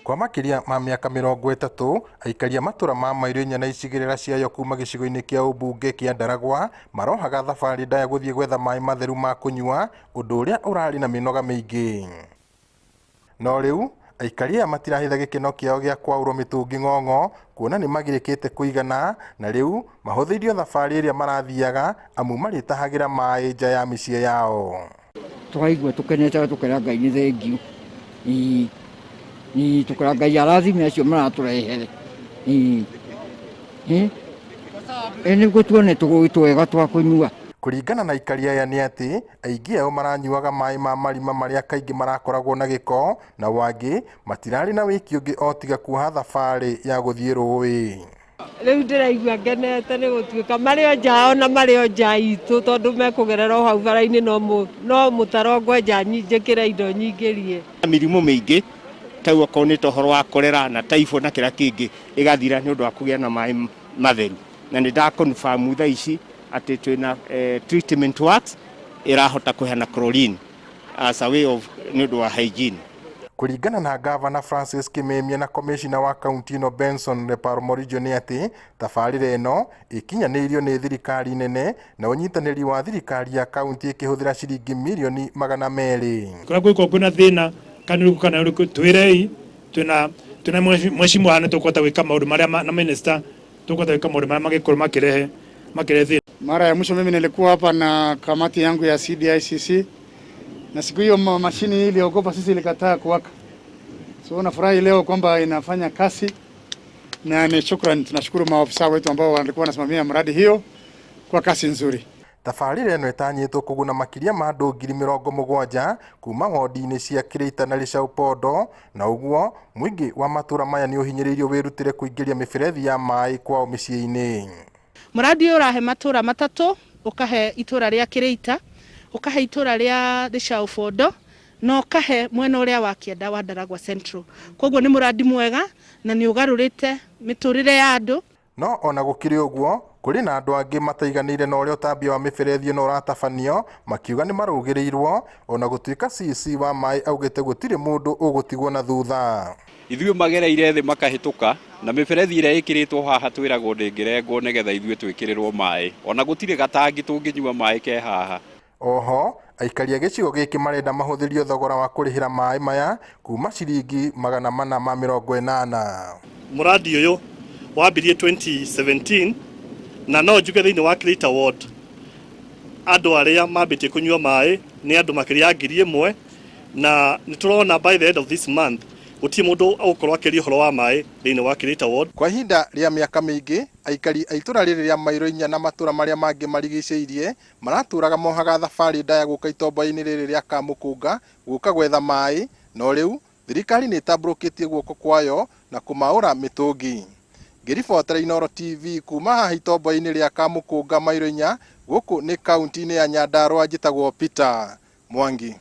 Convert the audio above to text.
Kwa makĩria ma mĩaka 30, aikari a matũra ma Mairũ Inya na icigĩrĩra ciayo kuma gĩcigo-inĩ kĩa ũmbunge kĩa Ndaragwa marohaga thabarĩ ndaya gũthiĩ gwetha maĩ matheru ma kũnyua, ũndũ ũrĩa ũrarĩ na mĩnoga mĩingĩ. No rĩu, aikari aya matirahitha gĩkeno kĩao gĩa kwaũrwo mĩtũngi ng'ong'o kuona nĩ magirĩkĩte kũigana na rĩu mahũthĩirio thabarĩ ĩrĩa marathiaga amu marĩtahagĩra maĩ nja ya mĩciĩ yao. Tũkaigua tũkenete tũkera Ngai nĩ thengiũ. Ĩĩ ĩĩ tũkera Ngai arathime acio maratũrehere. Ĩĩ ĩĩ nĩguo tuone tũrũĩ twega twa kũnyua. Kũringana na aikari aya nĩ atĩ aingĩ ao maranyuaga maĩ ma marima marĩa kaingĩ marakoragwo na gĩko nao angĩ matirarĩ na wĩki ũngĩ o tiga kuoha thabarĩ ya gũthiĩ rũĩ. Rĩu ndĩraigua ngenete nĩ gũtuĩka marĩ o nja ona marĩ o nja itũ tondũ mekũgerera o hau bara-inĩ no mũtaro ngwenja njĩkĩre indo nyingĩrie. Mĩrimũ mĩingĩ ta rĩu okorwo nĩ ta ũhoro wa korera na typhoid na kĩrĩa kĩngĩ ĩgathira nĩ ũndũ wa kũgĩa na maĩ matheru. Na nĩ nda confirm thaa ici atĩ twĩna treatment works ĩrahota kũheana chlorine as a way of nĩ ũndũ wa hygiene. Kũringana na Ngavana Francis Kimemia na Komĩcina wa kaunti ĩno Benson Leparmorijo nĩ atĩ tabarĩra ĩno ĩkinyanĩirio nĩ thirikari nene na ũnyitanĩri wa thirikari ya kaunti ĩkĩhũthĩra ciringi mirioni 200. Kũrĩa kũngĩkorwo kwĩna thĩna kana ũrĩkũ kana ũrĩkũ twĩrei, twĩna twĩna mheshimiwa haha nĩtũkũhota gwĩka maũndũ marĩa na minister tũkũhota gwĩka maũndũ marĩa mangĩkorwo makĩrehe makĩrehe thĩna. Mara ya mwisho mimi nilikuwa hapa na kamati yangu ya CDICC na siku hiyo mashini hii iliogopa sisi, ilikataa kuwaka. So nafurahi leo kwamba inafanya kazi na ni shukrani, tunashukuru maofisa wetu ambao walikuwa wanasimamia mradi hiyo kwa kazi nzuri. Tabarĩra ĩno ĩtanyĩtwo kũguna makĩria ma andũ 70,000 kuma wondi-inĩ cia Kĩrĩita na Leshau-Pondo na ũguo mũingĩ wa matũra maya nĩ ũhinyĩrĩirio wĩrutĩre kũingĩria mĩberethi ya maĩ kwao mĩciĩ-inĩ. Mũradi ũyũ ũrahe matũra matatũ, ũkahe itũra rĩa Kĩrĩita, ũkahe itũra rĩa Leshau-Bondo na ũkahe mwena ũrĩa wa kĩanda wa Ndaragwa Central. Koguo nĩ mũradi mwega na nĩ ũgarũrĩte mĩtũrĩre ya andũ. No ona gũkĩrĩ ũguo, kũrĩ na andũ angĩ mataiganĩire na ũrĩa ũtambia wa mĩberethi ĩno ũratabanio, makiuga nĩ marũgĩrĩirwo, ona gũtuĩka CEC wa maĩ augĩte gũtirĩ mũndũ ũgũtigwo na thutha. Ithuĩ magereire thĩ makahĩtũka, na mĩberethi ĩrĩa ĩkĩrĩtwo haha twĩragwo ndĩngĩrengwo nĩgetha ithuĩ twĩkĩrĩrwo maĩ. Ona gũtirĩ gatangi tũngĩnyua maĩ ke haha. Oho, aikari a gĩcigo gĩkĩ marenda mahũthĩrio thogora wa kũrĩhĩra maĩ maya kuma ciringi 480. Mũradi ũyũ wambirie 2017 na no njuge thĩinĩ wa Kĩrĩita Ward andũ arĩa mambĩtie kũnyua maĩ nĩ andũ makĩria ya 1000 na nĩ tũrona by the end of this month gũtirĩ mũndũ ũgũkorwo akĩaria ũhoro wa maĩ thĩinĩ wa Kĩrĩita Ward. Kwa ihinda rĩa mĩaka mĩingĩ, aikari a itũra rĩrĩ rĩa Mairũ Inya na matũra marĩa mangĩ marigicĩirie maratũraga mohaga thabarĩ ndaya gũka itomboya-inĩ rĩrĩ rĩa Kamũkũnga gũka gwetha maĩ, no rĩu thirikari nĩ ĩtambũrũkĩtie guoko kwayo na kũmaũra mĩtũngi. Ngĩribotera Inooro TV kuma haha itomboya-inĩ rĩa Kamũkũnga Mairũ Inya gũkũ nĩ kaunti-inĩ ya Nyandarua njĩtagwo Peter Mwangi.